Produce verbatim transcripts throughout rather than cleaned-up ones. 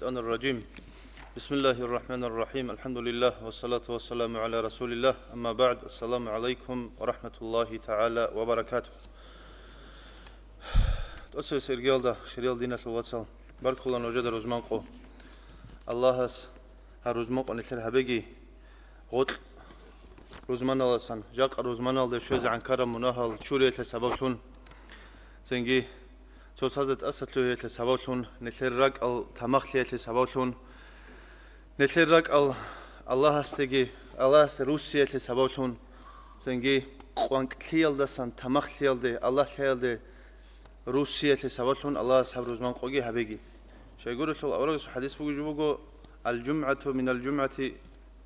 الشيطان الرجيم. بسم الله الرحمن الرحيم. الحمد لله والصلاة والسلام على رسول الله. أما بعد. السلام عليكم ورحمة الله تعالى وبركاته. ТӀоцеве сергиялда, хириял диналъул вацал, баркула нужеда рузман къо. Аллагьас гьаб рузман къо нилъер гьабеги, гъоркь рузманаласан, жакъа рузманалде щвезегӀан ккараб мунагьал чуриялъе сабаблъун, цинги цоцазда тӀаса лъугьиялъе сабаблъун, нилъер ракӀал тамахлъиялъе сабаблъун, нилъер ракӀал Аллагьасдеги, Аллагьасде руссиялъе сабаблъун, цинги къванкълъиялдасан тамахлъиялде, Аллагьлъиялде руссиялъе сабаблъун Аллагьас гьаб рузман къоги гьабеги. Щайгурелъул аварагасул хӀадис бугеб жо буго: «Ал-жумгӀату минал-жумгӀати»,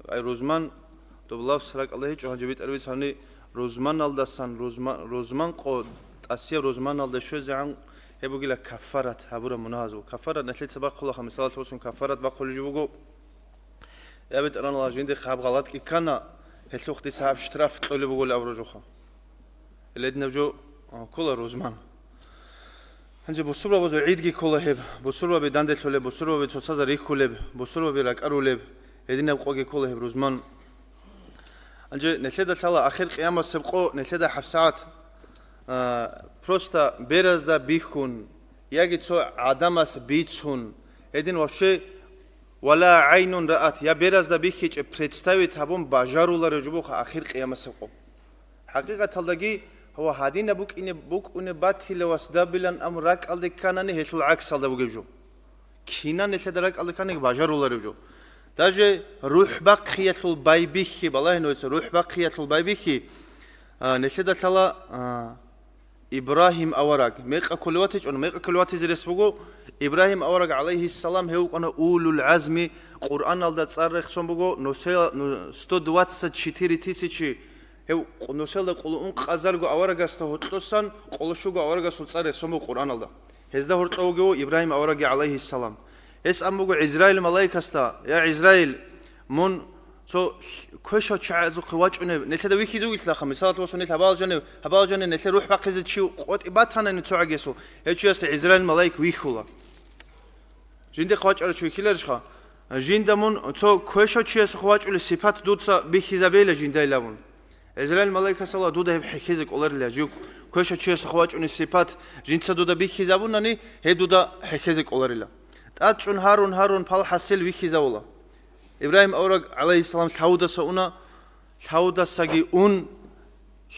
ай рузман, доб лафс ракӀалда гьечӀо, гьанже битӀараб бицани, рузманалдасан рузма-, рузман къо тӀасияб рузманалда щвезегӀан гьеб бугила каффарат гьабураб мунагьазул. Каффарат нилъеца бахъулаха, мисалалъе босун, каффарат бахъулеб жо буго: «Я, БетӀергьанав, жинде гьаб гъалатӀги ккана, гьелъухъ дица гьаб штраф кьолеб буголи», абураб жоха. Гьеле гьединаб жо, а, ккола рузман. Гьанже бусурбабазул гӀидги ккола гьеб, бусурбаби данделъулеб, бусурбаби цоцазда рихьулеб, бусурбаби ракӀарулеб, гьединаб къоги ккола гьеб рузман. Гьанже нилъеда лъала ахир къиямасеб къо нилъеда гьабсагӀат, а, просто беразда бихьун, яги цо гӀадамас бицун, гьедин вообще «Ва ла гӀайнун раат», я беразда бихьичӀеб представить гьабун бажарулареб жо буго ахир къиямасеб къо. ХӀакъикъаталдаги, гьава, гьадинаб букӀине-, букӀунеб батила ва сдабилан амру ракӀалде кканани, гьелъул гӀаксалда бугеб жо. Кинан нилъеда ракӀалде кканиги бажарулареб жо. Даже рухӀ бахъиялъул байбихьи, балагьин вецӀа, рухӀ бахъиялъул байбихьи, а, нилъеда лъала, а, Ибрагьим авараг, мекъа кколев ватичӀони, мекъа кколев ватизе рес буго. Ибрагьим авараг, гӀалайгьиссалам, гьев вукӀана улул гӀазми, Къуръаналда цӀар рехсон буго, нусе-, ну, сто двадцать четыре тысячи, гьев къ-, нуселда къуллукъун къазарго аварагасда гьоркьосан къоло щуго аварагасул цӀар рехсон буго Къуръаналда. Гьезда гьоркьов вугев Ибрагьим авараги, гӀалайгьиссалам. Гьес ан буго ГӀизраил малаикасда: «Я ГӀизраил, мун цо квешав чагӀазухъе вачӀунеб, нилъеда вихьизе вугилъаха, мисалалъе босун, нилъ гьабал жанив, гьабал жанив нилъер рухӀ бахъизе чи къотӀи батанани цо гӀагесул, гьев чиясда ГӀизраил малаик вихьула». Жиндихъ вачӀарав чи вихьиларищха? Жинда мун цо квешав чиясухъе вачӀулеб сипат дуца бихьизабейила жиндайилан абун. ГӀизраил малаикас абула: «Дуда гьеб хӀехьезе кӀоларила, жив квешав чиясухъе вачӀунеб сипат жинца дуда бихьизабунани, гьеб дуда хӀехьезе кӀоларила». ТӀад чӀун гьарун-гьарун пал хӀасил вихьизавула. Ибрагьим авараг, гӀалайгьиссалам, лъавудаса уна, лъавудасаги ун,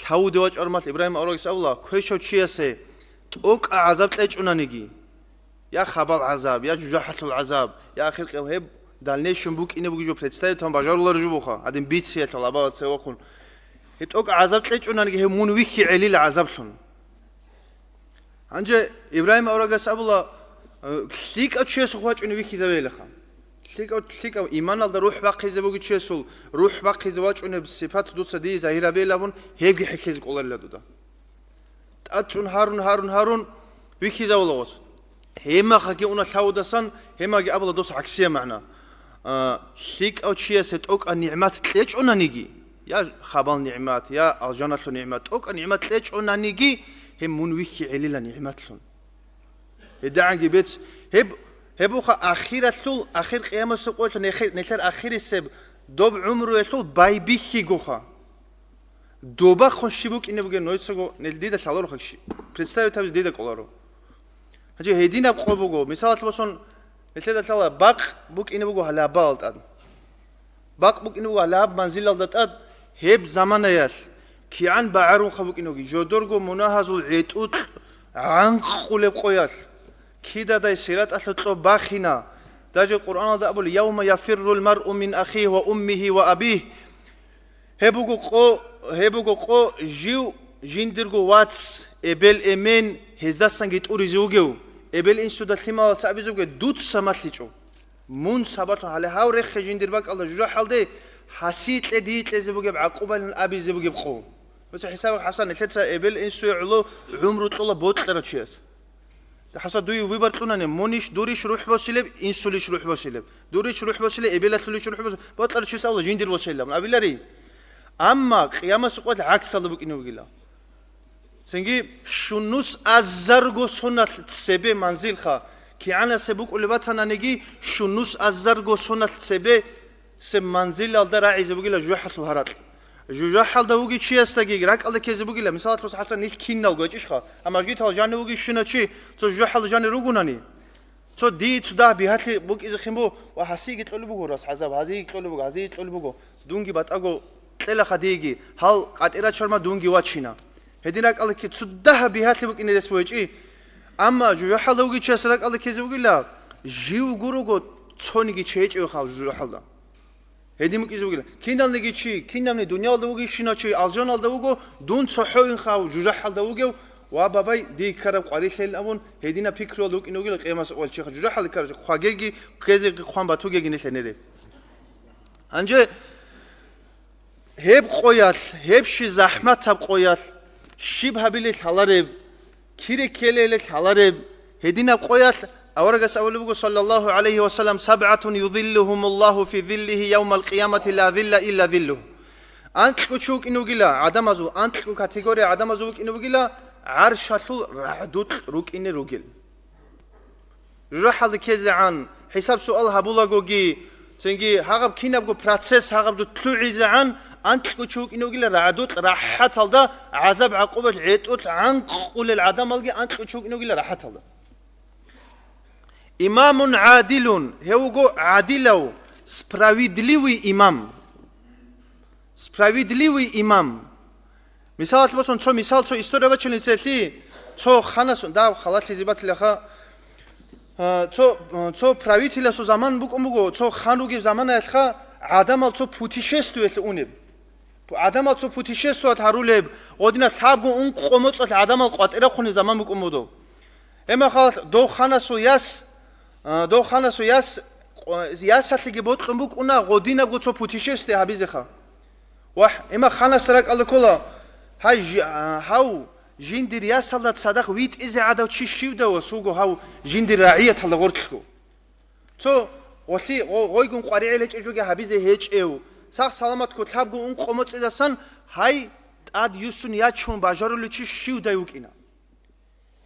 лъавуде вачӀармалъ Ибрагьим аварагас абула: «Квешав чиясе тӀокӀа гӀазаб кьечӀунаниги, я хабал гӀазаб, я жужахӀалъул гӀазаб, я ахир къиям, гьеб дальнейшем букӀине бугеб жо, представить гьабун бажарулареб жо буха, гьадин бициялъул гьабала цевахъун. Гьеб тӀокӀа гӀазаб кьечӀунаниги, гьеб мун вихьи гӀелила гӀазаблъун». Гьанже Ибрагьим аварагас абула, э, лъикӀав чиясухъ вачӀунев вихьизавейилаха. ЛъикӀав, лъикӀав иманалда рухӀ бахъизе бугев чиясул рухӀ бахъизе вачӀунеб сипат дуца дие загьир гьабейилан абун, гьебги хӀехьезе кӀоларила дуда. ТӀад чӀун гьарун, гьарун, гьарун вихьизавула гъос. Гьемахаги уна лъавудасан, гьемаги абула дос гӀаксия магӀна. А, лъикӀав чиясе тӀокӀа нигӀмат кьечӀонаниги, я хабал нигӀмат, я алжаналъул нигӀмат, тӀокӀа нигӀмат кьечӀонаниги, гьеб мун вихьи гӀелила нигӀматлъун. ГьедигӀанги бецц, гьеб, гьеб буха ахиралъул, ахир къиямасеб къоялъул нехи-, нилъер ахирисеб доб гӀумруялъул байбихьигоха. Добахъун щиб букӀине бугеб нойцаго нил дида лъаларо хъакӀ щиб. Представить гьабизе дида кӀоларо. Гьанже гьединаб къо буго, мисалалъе босун, нилъеда лъала бакъ букӀине буго гьалабаал тӀад. Бакъ букӀине буго гьалаб манзилалда тӀад, гьеб заманаялъ кигӀан багӀарунха букӀине буги, жодорго мунагьазул гӀетӀукь гӀанкъулеб къоялъ, кидадай сираталъул кьоб бахина. Даже Къуръаналда абула: «Явма яфиррул маръу мин ахихи ва уммихи ва абихи». Гьеб буго къо, гьеб буго къо жив жиндирго вац, эбел-эмен, гьездасанги тӀуризе вугев, эбел-инсуда лъималаца абизе вугев, дуца малъичӀо. Мун сабаблъун гьале гьав рехе жиндир бакӀалда жужахӀалде гьасие кье дие кьезе бугеб гӀакъубалин абизе бугеб къо. Нуца хӀисаб хӀасан, нилъеца эбел-инсуе гӀоло гӀумру кьола бокьарав чияс. ХӀаса дуе выбор кьунани, мунищ, дурищ рухӀ босилеб, инсулищ рухӀ босилеб? Дурищ рухӀ босилеб, эбелалъулищ рухӀ босилеб? Бокьарав чияс абула жиндир босейилан абилари. Амма къиямасеб къоялъ гӀаксалда букӀине бугила. Цинги щунус азарго соналъ цебе манзилха, КигӀанасеб букӀулеб батананиги, щунус азарго соналъ цебе себ манзилалда рагӀизе бугила жужахӀалъул гьаракь. ЖужахӀалда вуги чиясдаги ракӀалда ккезе бугила, мисалалъе, хӀатта нилъ киналго гьечӀищха, амма жгитал жанив вуги щуна чи, цо жужахӀалда жанир ругунани, цо дие цо дагь бигьалъи букӀизехин бу, ва гьасиеги кьолеб буго рас гӀазаб, гьазиеги кьолеб буго, гьазиеги кьолеб буго, дунги батӀаго кьелаха диеги, гьал къатӀира чарма дунги вачина. Гьедин ракӀалда кке цо дагь бигьалъи букӀине рес бугечӀи. Амма жужахӀалда вугев чияс ракӀалда ккезе бугила, жив гурого цониги чи гьечӀевха жужахӀалда. Гьедин букӀизе бугила. Киналниги чи, кинабни дуниялда вугищина чи алжаналда вуго, дун цохӀоинха жужахӀалда вугев ва бабай дие ккараб къварилъейилан абун, гьединаб пикруялда вукӀине вугила къиямас къоялъ чиха жужахӀалде ккарав чи хъвагеги, ккезеги хъван батугеги нилъер нере. Гьанже гьеб къоялъ, гьеб щи захӀматаб къоялъ, щиб гьабилел лъалареб, кире ккелелел лъалареб, гьединаб къоялъ аварагас абулеб буго, саллаллагьу гӀалайгьи ва саллам, «СабгӀатун юзиллугьумуллагьу фи зиллигьи явмал къиямати ла зилла илла зиллугь». Анкьго чи вукӀине вугила гӀадамазул, анкьго категория гӀадамазул вукӀине вугила гӀаршалъул рагӀдукь рукӀине ругел. ЖужахӀалде ккезегӀан, хӀисаб-суал гьабулагоги, цинги гьагъаб кинабго процесс гьагъаб жо лъугӀизегӀан, анкьго чи вукӀине вугила рагӀдукь рахӀаталда, гӀазаб-гӀакъубаялъ гӀетӀулъ гӀанкъулел гӀадамалги анкьго чи вукӀине вугила рахӀаталда. Имамун гӀадилун, гьев вуго гӀадилав, справедливый имам. Справедливый имам. Мисалалъе босун, цо мисал, цо история бачилин целъи, цо ханасун, дагь халалъизе батилаха, а, цо, цо правителасул заман букӀун буго, цо хан ругеб заманаялъха гӀадамал цо путешествиялъе унеб. Пу-, гӀадамал цо путешествовать гьарулеб, гъодинаб лъабго ункъо моцӀалъ гӀадамал къватӀирахъунеб заман букӀун буго. Гьеб мехалъ дов ханасул яс, а, дов ханасул яс, къо-, ясалъеги бокьун букӀуна гъодинабго цо путешествие гьабизеха. Вагь, имам ханасда ракӀалда ккола, гьай жи-, а, гьав жиндир ясалда цадахъ витӀизе гӀадав чи щивдав ва суго гьав жиндир рагӀияталда гъорлъго. Цо гъолъи-, гъо-, гъойгун къваригӀел гьечӀеб жоги гьабизе гьечӀев, сах-саламатго лъабго ункъо моцӀидасан гьай тӀад юссун ячун бажарулев чи щивдай вукӀина.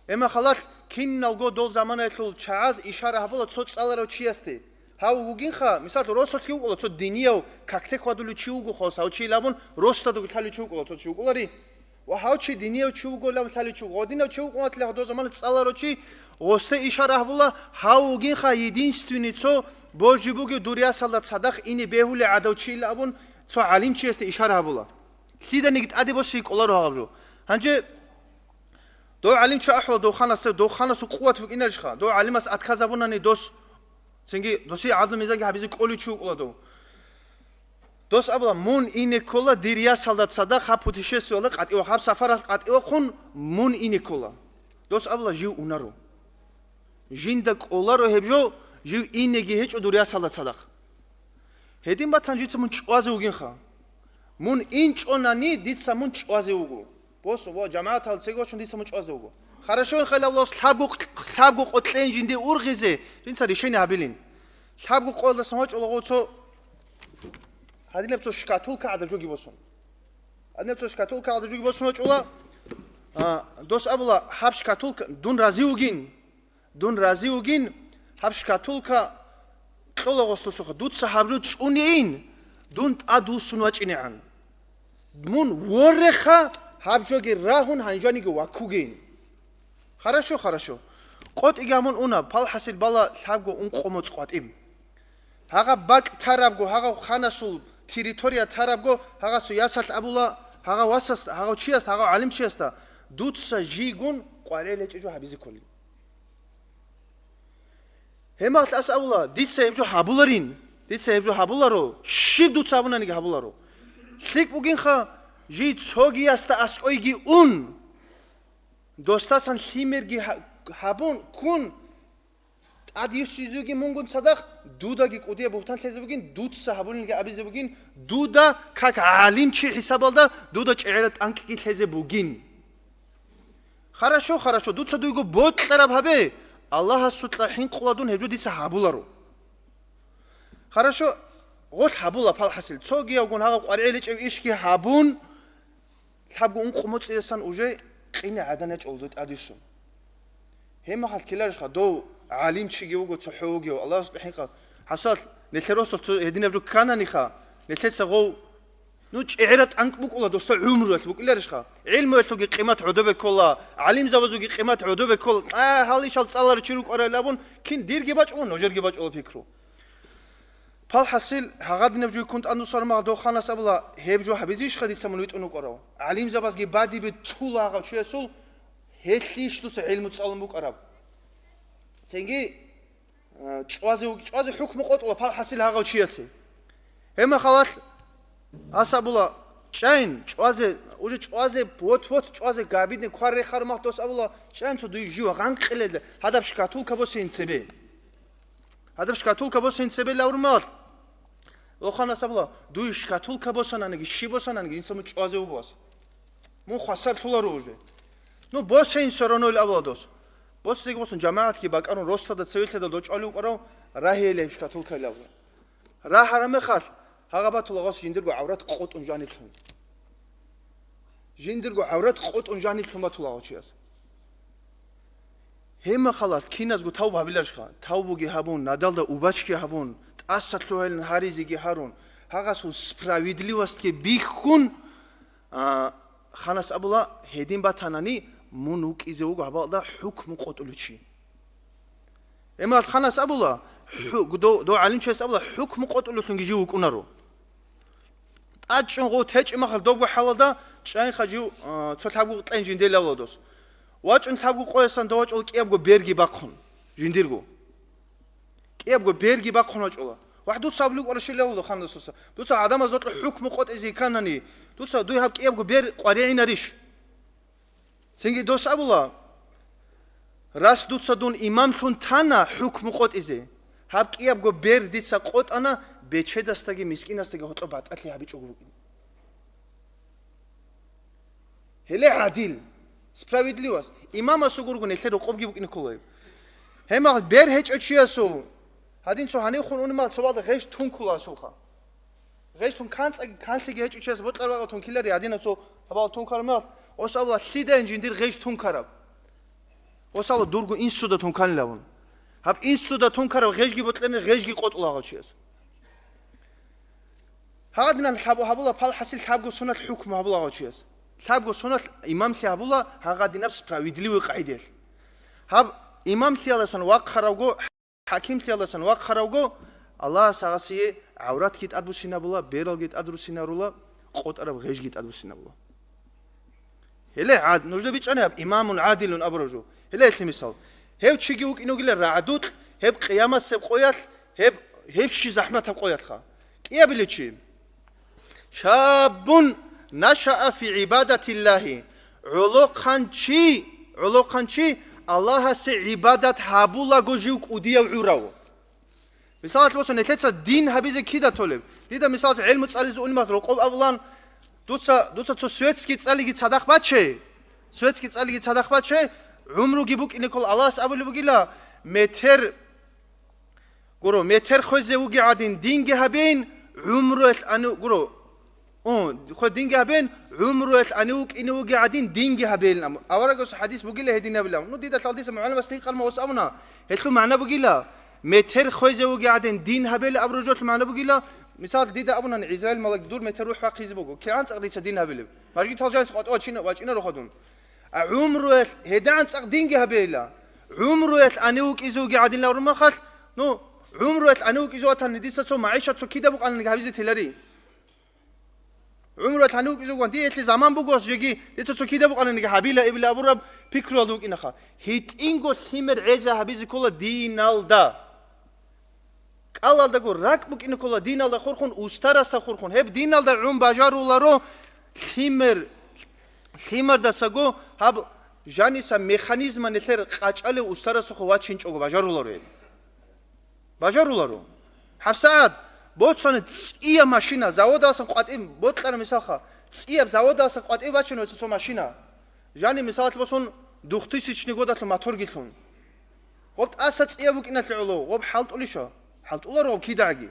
Гьеб мехалъ киналго дол заманаялъул чагӀаз ишара гьабула цо цӀаларав чиясде. Гьав вугинха, мисал, росулъги вукӀула цо динияв, какде хьвадулев чи вуго хос, гьав чи лъабун, росдаго лъалев чи вукӀула цо чи вукӀулари. Ва гьав чи динияв чи вуго лъабун лъалев чи вуго. Гъодинав чи вукӀун ватила гьадо замана цӀаларав чи, гъосде ишара гьабула, гьав вугинха единственный цо божи бугев дур ясалда цадахъ ине бегьулев гӀадав чи абун, цо гӀалимчиясде ишара гьабула. Лъиданиги тӀаде боси кӀоларо гьаб жо. Гьанже дов гӀалимчи ахӀула дов ханасда, дов ханасул къуват букӀинарищха? Дов гӀалимас отказабунани дос, цинги досие гӀадлу-мизаги гьабизе кӀолев чи вукӀула дов. Дос абула, мун ине ккола дир ясалда цадахъ гьаб путешествиялда къватӀивахъ, гьаб сафаралъ къватӀивахъун мун ине ккола. Дос абула, жив унаро. Жинда кӀоларо гьеб жо, жив инеги гьечӀо дур ясалда цадахъ. Гьедин батани жица мун чӀвазе вугинха. Мун инчӀонани дица мун чӀвазе вуго. Босун, ва жамагӀатал цеги вачун дица мун чӀвазе вуго. Хорошо, инхъе лъабго, лъабго къо-, лъабго къо кьейин жинде ургъизе, жинца решение гьабилин. Лъабго къоялдасан вачӀула гъо цо, гьадинаб цо шкатулка гӀадаб жоги босун. Гьадинаб цо шкатулка гӀадаб жоги босун вачӀула. А, дос абула, гьаб шкатулка, дун рази вугин. Дун рази вугин, гьаб шкатулка кьола гъос досухъе, дуца гьаб жо цӀунейин, дун тӀадвуссун вачӀинегӀан. Мун вореха, гьаб жоги рагьун, гьанжаниги ваккугейин. Хорошо, хорошо. КъотӀиги гьамун уна, палхӀасил бала лъабго ункъо моцӀ къватӀиб. Гьагъаб бакӀ тарабго, гьагъав ханасул территория тарабго, гьагъасул ясалъ абула, гьагъав васас, гьагъав чияс, гьагъав гӀалимчиясда, дуца жийгун къваригӀел гьечӀеб жо гьабизе кколин. Гьеб мехалъ ас абула, дица гьеб жо гьабуларин, дица гьеб жо гьабуларо, щиб дуца гьабунаниги гьабуларо. ЛъикӀ бугинха, жий цогиясда аскӀойги ун, досдасан лъимерги гьа-, гьабун, ккун, тӀад юссизе вугин мунгун цадахъ, дудаги кӀудияб бугьтан лъезе бугин, дуца гьабулинги абизе бугин, дуда как гӀалимчи хӀисабалда дуда чӀегӀераб тӀанкӀги лъезе бугин. Хорошо, хорошо, дуца дуйго бокьараб гьабе, Аллагьасукьа хӀинкъула дун гьеб жо дица гьабуларо. Хорошо, гъолъ гьабула, палхӀасил, цогиявгун гьагъаб къваригӀел гьечӀеб ишги гьабун, лъабго ункъо моцӀидасан уже къине гӀадан ячӀула дой тӀадвуссун. Гьеб мехалъ ккеларищха дов гӀалимчиги вуго, цохӀо вугев, Аллагьас хӀинкъа. ХӀасал, нилъер росулъ цо гьединаб жо ккананиха, нилъеца гъов, ну, чӀегӀераб тӀанкӀ букӀула досда гӀумруялъ букӀиларищха? ГӀилмуялъулги къимат гӀодобе ккола, гӀалимзабазулги къимат гӀодобе ккола. А, гьал ишал цӀаларав чи рукӀарал абун, кин дирги бачӀула, нужерги бачӀула пикру. Пал хӀасил, гьагъадинаб жуйккун тӀаднусармагъ дов ханас абула, гьеб жо гьабизищха дица мун витӀун вукӀарав? ГӀалимзабазги бадибе тула гьав чиясул, гьелъищ дуца гӀилму цӀалун букӀараб? Цинги, а, чӀвазе вуг-, чӀвазе хӀукму къотӀула пал хӀасил гьагъав чиясе. Гьема халалъ, ас абула, чӀайин, чӀвазе, уже чӀвазе, вот-вот чӀвазе габидин квар рехармагъ дос абула, чӀайин цо дуй жива гъанкъилелда, гьадаб шкатулка босейин цебе. Гьадаб шкатулка босейин цебе лаврумал. Оханас абула, дуй шкатулка босананиги, щи босананиги, инса мун чӀвазе вугос. Мун хвасарлъуларо уже. Ну, босейин всё равно ил абула дос. Босиги босун, жамагӀатги бакӀарун, росдада цевелъадал дочӀвали вукӀарав, рагьейила гьеб шкатулка ил абула. Рагьараб мехалъ, гьагъа батула гъос жиндирго гӀаврат къотӀун жаниблъун. Жиндирго гӀаврат къотӀун жаниблъун батула гъов чияс. Гьеб мехалъ киназго тавбу гьабиларищха? Тавбуги гьабун, надалда убачги гьабун, тӀаса лъугьайилан гьаризеги гьарун, гьагъасул справедливостьги бихьун, а, ханас абула, гьедин батанани, мун вукӀизе вуго гьабалда хӀукму къотӀулев чи. Гьеб мехалъ ханас абула, хӀу-, дов, дов гӀалимчияс абула, хӀукму къотӀулевлъунги жив вукӀунаро. ТӀадчӀун гъов течӀеб мехалъ добго хӀалалда чӀайинха жив, а, цо лъабго кьен жиндир лавла дос. ВачӀун лъабго къоясан дов вачӀула кӀиябго берги бахъун жиндирго. КӀиябго берги бахъун вачӀула. Вагь, дуца абулев вукӀарав щиб лавла ханасуса? Дуца гӀадамаз докьа хӀукму къотӀизе кканани, дуца дуй гьаб кӀиябго бер къваригӀинарищ? Цинги дос абула, рас дуца дун имамлъун тана хӀукму къотӀизе, гьаб кӀиябго бер дица къотӀана, бечедасдаги мискинасдаги гьоркьоб батӀалъи гьабичӀого букӀин. Гьеле гӀадил, справедливость, имамасул гургун нилъер рокъобги букӀине кколаеб. Гьеб мехалъ бер гьечӀев чиясул, гьадин цо гьанивхун унеб мехалъ цо балда гъеж тункула асулха. Гъеж тун канцӀаги, канлъиги гьечӀев чияс бокьараб бакӀал тункилари гьадинаб цо гьабал тункараб мехалъ, ос абула, лъидайин жиндир гъеж тункараб? Ос абула, дурго инсуда тунканилан абун. Гьаб инсуда тункараб гъежги бокьараб, гъежги къотӀула гъав чияс. Гьадинан лъаб-, гьабула пал хӀасил лъабго соналъ хӀукму гьабула гъав чияс. Лъабго соналъ имамлъи гьабула гьагъадинаб справедливый къагӀидаялъ. Гьаб имамлъиялдасан вахъаравго, хӀакимлъиялдасан вахъаравго, Аллагьас гьасие гӀавратги тӀадбуссинабула, бералги тӀадруссинарула, къотӀараб гъежги тӀадбуссинабула. Гьеле гӀад-, нужда бичӀчӀани гьаб имамун гӀадилун абураб жо. Гьеле гьелъи мисал. Гьев чиги вукӀине вугила рагӀдукь, гьеб къиямасеб къоялъ, гьеб, гьеб щи захӀматаб къоялъха. КӀиабилев чи. Шаббун нашаа фи гӀибадатиллагьи. ГӀолохъанчи, гӀолохъанчи Аллагьасе гӀибадат гьабулаго жив кӀудияв гӀурав. Мисалалъ босун, нилъеца дин гьабизе кида толеб? Дида, мисалалъ, гӀелму цӀализе унеб мехалъ рокъоб абулан, дуца, дуца цо светский цӀалиги цадахъ баче. Светский цӀалиги цадахъ баче, гӀумруги букӀине ккола, Аллагьас абулеб бугила, метер, гуро, метер хвезе вуги гӀадин динги гьабейин, гӀумруялъ ани-, гуро, О, хве динги гьабен, гӀумруялъ ани вукӀине вуги гӀадин, динги гьабейилан абун. Аварагас хӀадис бугила гьедин абилан. Ну, дида лъалдиса мугӀалимас гьикъан ва ос абуна. Гьелъул магӀна бугила, метер хвезе вуги гӀадин, дин гьабейилан абураб жоялъул магӀна бугила, мисал, дида абунани, ГӀизраил малаик дур метер рухӀ бахъизе буго. КигӀан цӀакъ дица дин гьабилеб? Мажги талжалас къватӀу вачина-, вачинарухъа дун. А гӀумруялъ, гьедигӀан цӀакъ динги гьабейила. ГӀумруялъ ани вукӀизе вуги гӀадин абураб мехалъ, ну, гӀумруялъ ани вукӀизе ватани дица цо магӀишат цо кида букӀанани гьабизе телари? ГӀумруялъ гьанив вукӀизе вугоан, дие гьелъи заман буго, жеги дица цо кида букӀананиги гьабила, эбила абураб пикруялда вукӀинаха. ГьитӀинго лъимер гӀеза гьабизе ккола диналда. КӀалалдаго ракӀ букӀине ккола диналда хурхун, устарасда хурхун. Гьеб диналда гӀун бажаруларо лъимер, лъимердасаго гьаб жаниса механизма нилъер къачӀалев устарасухъ вачинчӀого бажаруларо гьеб. Бажаруларо. ГьабсагӀат боцани цӀияб машина, заводалсан къватӀиб, бокьараб мисалха, цӀияб заводалсан къватӀиб бачине цо машина. Жани, мисалалъ босун, двухтысячный годалъул моторги лъун. Гъоб тӀаса цӀияб букӀиналъе гӀоло, гъоб хӀалтӀулища? ХӀалтӀуларо гъоб кидагӀаги.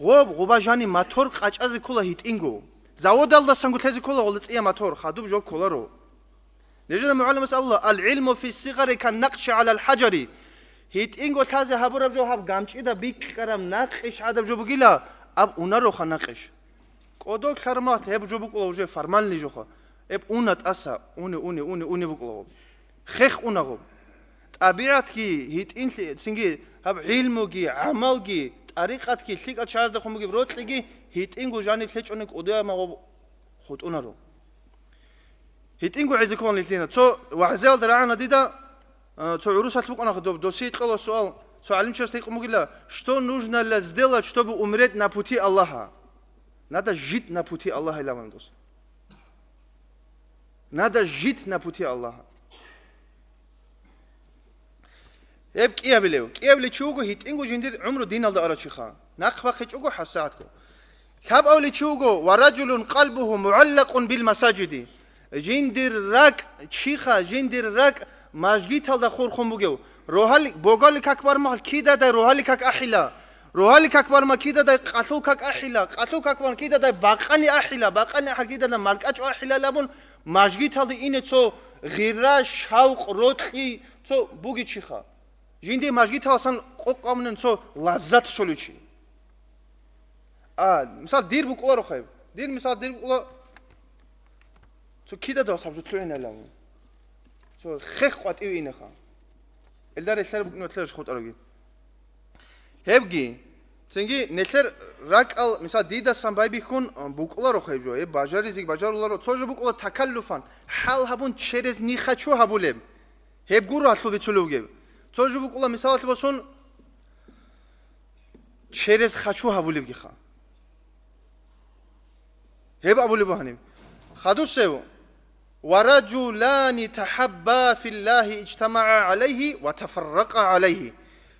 Гъоб, гъоба жани мотор къачӀазе ккола гьитӀинго. Заводалдасанго лъезе ккола гъолда цӀияб мотор, хадуб жо кколаро. Нижеда мугӀалимас абула, «Ал-гӀилму фи-ссигъари кан-накъши гӀалал-хӀажари». ГьитӀинго лъазе гьабураб жо гьаб гамчӀида бикьараб накъиш гӀадаб жо бугила, аб унароха накъиш. КӀодо ккармат гьеб жо букӀула уже формальный жоха. Гьеб уна тӀаса, уни, уни, уни, уни букӀулаго. Хех унагъо. ТӀабигӀатги, гьитӀинлъи-, цинги гьаб гӀилмуги, гӀамалги, тӀарикъатги, лъикӀал чагӀаздехун бугеб рокьиги, гьитӀинго жаниб лъечӀони кӀудиямагъо хутӀунаро. ГьитӀинго гӀезеккун лъилъина. Цо вагӀзиялда рагӀана дида, а, цо гӀурусалъ букӀана доб-, досие кьола суал, цо гӀалимчиясда гьикъун бугила: «Что нужно для сделать, чтобы умереть на пути Аллаха?» Надо жить на пути Аллаха, илаван дос. Надо жить на пути Аллаха. Гьеб кӀиабилев? КӀиабилев чи вуго, гьитӀинго жиндир гӀумру диналда арачиха. Нахъ бахъичӀого хӀабсагӀатго. Лъабавлев чи вуго: «Ва ражулун къалбугьу мугӀаллакъун бил масажиди». Жиндир ракӀ, чиха, жиндир ракӀ мажгиталда хурхун бугев. Рогьали-, богали как бармахъ кидадай рогьали как ахӀила. Рогьали как барма кидадай къалъул как ахӀила. Къалъул как барма кидадай бакъани ахӀила. Бакъани ахӀал кидадай маркӀачӀу ахӀила абун, мажгиталда ине цо гъира, шавкъ, рокьи, цо буги чиха. Жинди мажгиталасан къокъ гьабунин цо лаззат щоличи. А, мисал, дир букӀуларо хайб. Дир, мисал, дир букӀула цо кидадав сабжу лъугӀинайилан. Цо хех къватӀив инеха. Элда релълъер букӀине отлъараш хутӀаравги. Гьебги, цинги нелъер ракӀал, мисал, дидасан байбихьун, а, букӀуларо хайб жо. Гьеб бажаризеги бажаруларо. Цо жо букӀула такаллуфан, хӀал гьабун через нихачу гьабулеб. Гьеб гуро гьалъул бицулев вугев. Цо жо букӀула, мисалалъе босун, через хочу гьабулебгиха. Гьеб абулеб бугьаниб. Хадусев: «Ва ражулани тахабба филлагьи ижтамагӀа гӀалайгьи ва тафарракъа гӀалайгьи».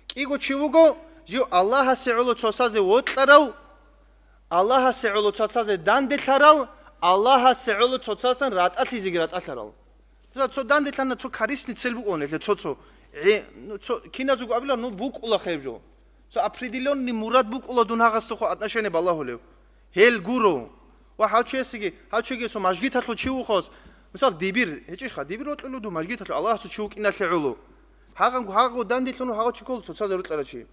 КӀиго чи вуго, жив Аллагьасе гӀоло цоцазе вокьарав, Аллагьасе гӀоло цоцазе данделъарал, Аллагьасе гӀоло цоцасан ратӀалъизеги ратӀалъарал. Цо, цо данделъана, цо корыстный цель букӀун гьелъе, цо-цо. Гье, ну, цо киназего абила, ну, букӀула хайб жо. Цо определённый мурад букӀула дун гьагъасда хъо отношение балагьулев. Гьел гуро. Ва гьав чиясеги, гьав чиги цо мажгиталъул чи вухос. Мисал, дибир, гьечӀищха, дибир вокьулев дун мажгиталъул, Аллагьасул чи вукӀиналъе гӀоло. Гьагъанго, гьагъо данделъун гьагъо чи ккола цоцазе рокьарав чи.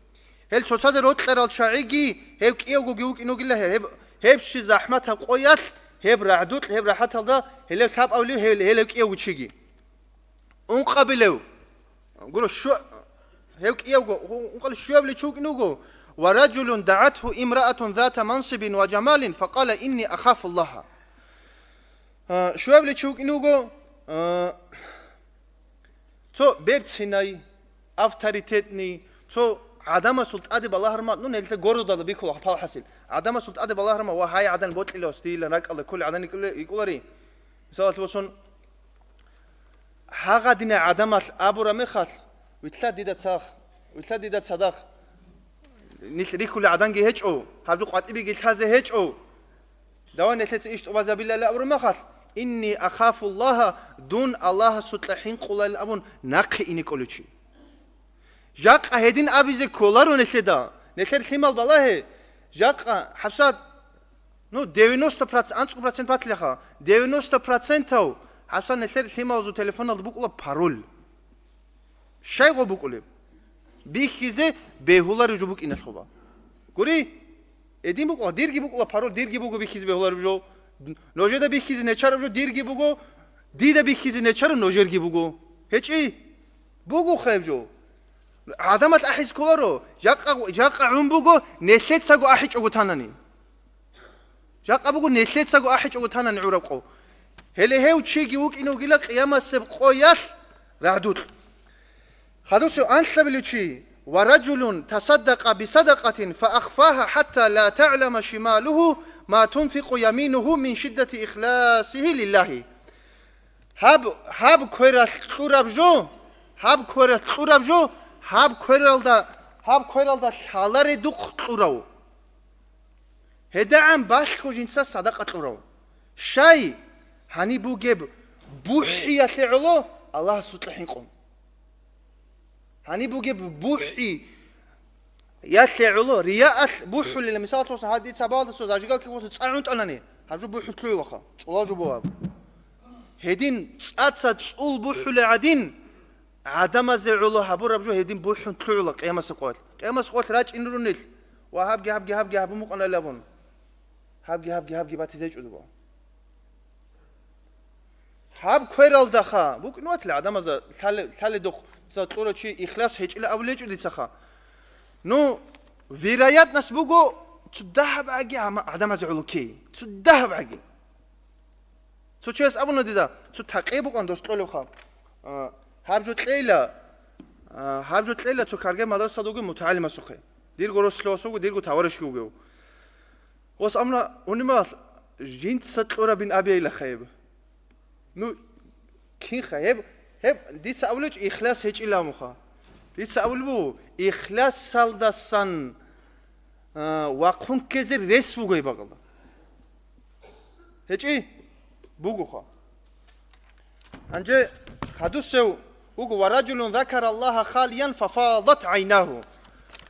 Гьел цоцазе рокьарал чагӀиги гьев кӀиявгоги вукӀин вугила гьел. Гьеб, гьеб щи захӀматаб къоялъ, гьеб рагӀдукь, гьеб рахӀаталда, гьелев лъабавлив гьев, гьелев кӀиявго чиги. Ункъабилев. Гуро, щу-, гьев кӀиявго, ункъали щуявли чи вукӀин вуго. «Ва ражулун дагӀатгьу имраатун зата мансибин ва жамалин, факъала: инни ахафу Аллагьа». А, щуявли чи вукӀин вуго, а, цо берцинай, авторитетный, цо гӀадамасул тӀаде балагьарма, ну, нилъер городалда бихьула, хӀапал хӀасил. ГӀадамасул тӀаде балагьарма ва гьай гӀадан бокьилас дила ракӀалда кколи гӀадан йикӀула-, йикӀулари. Мисалалъе босун, гьагъадинай гӀадамалъ абура мехалъ, вилълъа дида цах, вилълъа дида цадахъ. Нилъ рихьулел гӀаданги гьечӀо, гьаб жо къватӀибиги лъазе гьечӀо. Давай нилъеца иш тӀубазабилали абураб махалъ, «Инни ахафу Аллагьа», дун Аллагьасукьа хӀинкъуларин абун нахъе ине кӀолев чи. Жакъа гьедин абизе кколаро нилъеда, нилъер лъимал балагье, жакъа хӀабсат, ну, девяносто процент, анцӀго процент батилаха, девяносто процентов хӀабсат нилъер лъималазул телефоналда букӀула пароль. Щай гъо букӀулеб? Бихьизе бегьулареб жо букӀиналъуба. Гури, гьедин букӀула, дирги букӀула пароль, дирги буго бихьизе бегьулареб жо. Нужеда бихьизе нечараб жо дирги буго, дида бихьизе нечараб нужерги буго. ГьечӀи? Буго хайб жо. ГӀадамал ахӀизе кколаро, жакъа, жакъа гӀун буго, нилъецаго ахӀичӀого танани. Жакъа буго нилъецаго ахӀичӀого танани гӀураб къо. Гьеле гьев чиги вукӀине вугила къиямасеб къоялъ рагӀдулъ. Хадусев анлъабилев чи: «Ва ражулун тасаддакъа бисадакъатин фа ахфаха хӀатта ла тагӀлама шималуху ма тунфикъу яминуху мин шиддати ихласихи лиллагьи». Гьаб, гьаб квералъ кьураб жо, гьаб квералъ кьураб жо, гьаб квералда, гьаб квералда лъаларедухъ кьурав. ГьедагӀан балъго жинца садакъа кьурав. Щай? Гьаниб бугеб бухӀиялъе гӀоло Аллагьасукьа хӀинкъун. Гьаниб бугеб бухӀиялъе гӀоло, рияалъ бухӀулел, мисалалъе, гьадин цабалдаса зажигалкиги цӀа гӀунтӀанани, гьаб жо бухӀулъугӀилаха, цӀулал жо бугьаб. Гьедин цӀаца цӀул бухӀулел гӀадин, гӀадамазе гӀоло гьабураб жо гьедин бухӀун лъугӀула къиямасеб къоялъ. Къиямасеб къоялъ рачӀин ругел ва гьабги, гьабги, гьабги гьабун букӀана абун. Гьабги, гьабги, гьабги батизечӀо дуба. Гьаб квералдаха букӀин ватила гӀадамазда лъале-, лъаледухъ, мисал, кьурав чи ихлас гьечӀила абулечӀо дицаха. Ну, вероятность буго, цо дагьаб гӀаги гьама-, гӀадамазе гӀоло ккей. Цо дагьаб гӀаги. Цо чияс абуна дида, цо такъи букӀан дос кьолебха. А, гьаб жо кьейила, а, гьаб жо кьейила цо каргай мадрасадаги мутагӀалимасухъе. Дирго росулъ васуго, дирго таварищги вугев. Ос амна унимал жинца кьурабин абейла хайб. Ну, кинха гьеб, гьеб дица абулеб ихлас гьечӀила муха. Дица абулеб ихласалдасан, а, вахъун ккезе рес бугой бакъала. ГьечӀи? Бугоха. Гьанже хадусев вуго: «Ва ражулун закара Аллагьа халиян фафадат гӀайнагьу».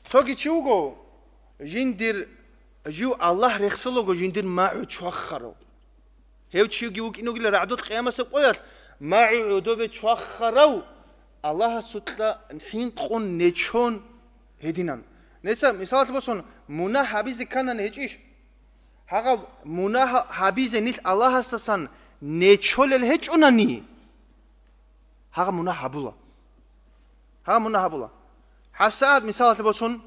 Цоги чи вуго, жиндир, жив Аллагь рехсолаго жиндир магӀу чвахарав. Гьев чиги вукӀин вугила рагӀдулъ къиямасеб къоялъ, магӀу гӀодобе чвахарав, Аллагьасукьа хӀинкъун нечон гьединан. Неца, мисалалъ босун, мунагь гьабизе кканани гьечӀищ? Гьагъаб мунагь гьабизе нилъ Аллагьасдасан нечолел гьечӀунани, гьагъаб мунагь гьабула. Гьагъаб мунагь гьабула. ГьабсагӀат, мисалалъ босун,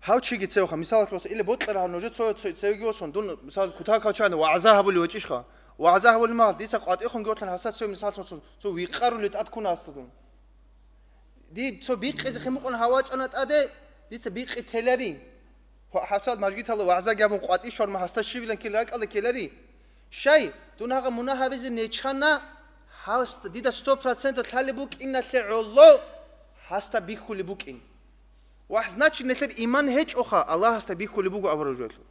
гьав чиги цевха, мисалалъ босун, или бокьарагьун нужер цо-, цо-, цевги босун, дун, мисал, кутакав чан вагӀза гьабулев вачӀищха? ВагӀза гьабулеб мал, дица къватӀихъунги вокьун гьасда цо, мисалалъ босун, цо викъарулел тӀад ккуна гьасда дун. Дид цо бикъизе хъимукъун гьавачӀана тӀаде, дица бикъи телари. Гьа-, гьасал мажгиталда вагӀзаги гьабун къватӀи щварма гьасда щивилан ккел ракӀалда ккелари. Щай, дун гьагъа мунагь гьабизе нечана, гьасда, дида сто процентов лъалеб букӀиналъе гӀоло гьасда бихьулеб букӀин. Ва, значит, нилъер иман гьечӀоха, Аллагьасда бихьулеб буго абураб жоялъул.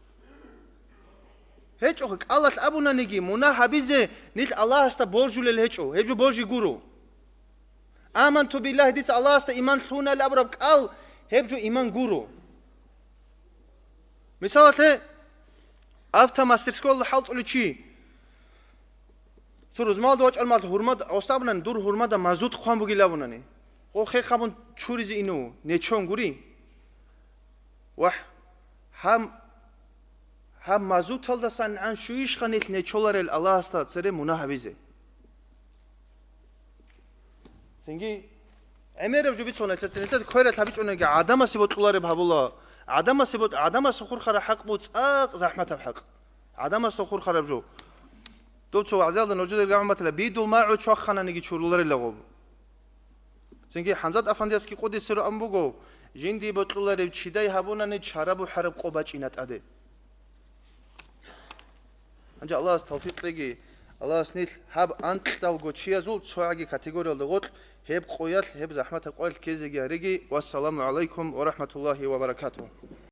ГьечӀо, кӀалалъ абунаниги, мунагь гьабизе нилъ Аллагьасда божулел гьечӀо, гьеб жо божи гуро. «Аманту биллагь», дица Аллагьасда иман лъунал абураб кӀал, гьеб жо иман гуро. Мисалалъе, автомастерскойялда хӀалтӀулев чи, цо рузмалда вачӀармал гьурмада, оставнан дур гьурмада мазут хъван бугил абунани, гъо хехабун чуризе инев нечон гури. Вагь, гьаб, гьаб мазуталдасан гӀан щуйищха нилъ нечоларел Аллагьасда цере мунагь гьабизе? Цинги гӀемераб жо бицуна, цо-, цо-, цо-, кверал гьабичӀониги, гӀадамасе бокьулареб гьабула. ГӀадамасе бо-, гӀадамасда хурхараб хӀакъ буго цӀакъ захӀматаб хӀакъ. ГӀадамасда хурхараб жо. Доб цо вагӀзаялда нужеда рагӀматала, бидул магӀу чвахананиги чуруларилаго. Цинги ХӀамзат Афандиясги къудисе рагӀун буго, жинди бокьуларев чидай гьабунани чара бухӀараб къо бачӀина тӀаде. Гьанже Аллагьас тавфикъ кьеги, Аллагьас нилъ гьаб анкьалго чиязул цогӀаги категориялда гъоркь гьеб къоялъ, гьеб захӀматаб къоялъ ккезеги гьареги. Вассаламу гӀалайкум ва рахӀматуллагьи ва баракатугьу.